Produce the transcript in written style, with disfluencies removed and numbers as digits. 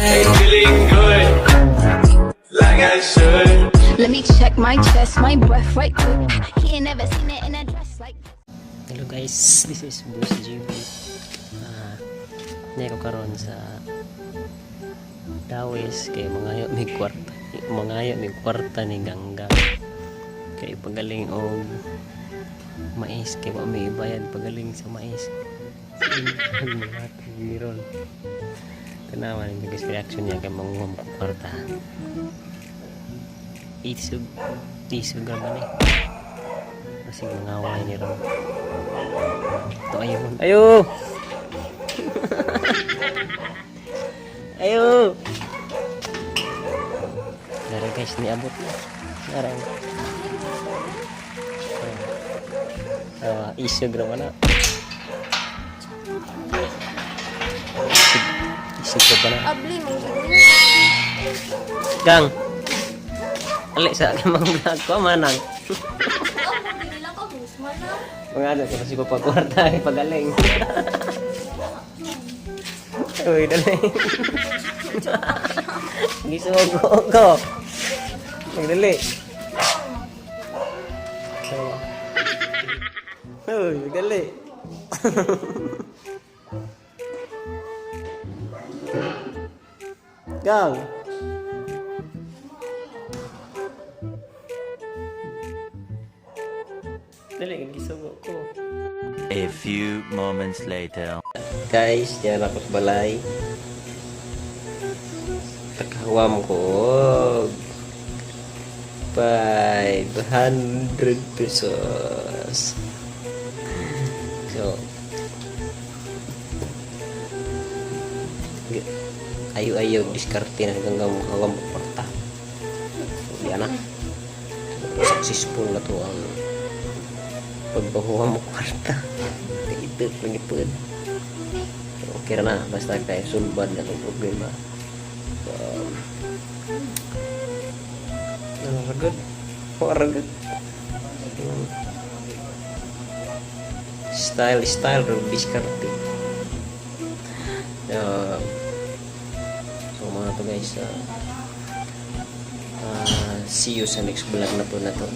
Hey, feeling good, like I should. Let me check my chest, my breath right quick. He ain't never seen it in a dress like this. Hello guys, this is Boss GB. Naa ko karon sa Dawis kay mangayo mig kwarta ni Ganggang. Kay pagaling og mais kay wa may bayad pagaling sa mais. Mga ron. Tanawa ni guys, reaction niya kay manguha mo kwarta. Isog isog ra man eh. Basig mangaway ni ron. Ito ayo. Ayo. Ayo. Dara guys, niabot na. Narang. Ah, isog ra man na. Isog, isog ra ba na? Abli mo. Gang. Ali sa aking mga vlog ko manang. Dili lang ko man na. Mga ano, kasi ko pagkwarta, eh, pagaling. Uy, dali. Gisugo ko. Magdali. Uy, magdali. Gang. Dali, gisugo ko. A few moments later. Guys, yan ako sa balay. Takawam ko og 500 pesos. So, ayo-ayo diskarte na hanggang hawam ko kwarta. So, yan na. Successful na to ang pagbahuha mo kwarta. Kaya ito, lagi po. Okay ra na, basta kay sulbad na itong problema. So, ano ragod? Ragod. Style, style, rag diskarte. So, mga to guys, see you sa next vlog na po na to.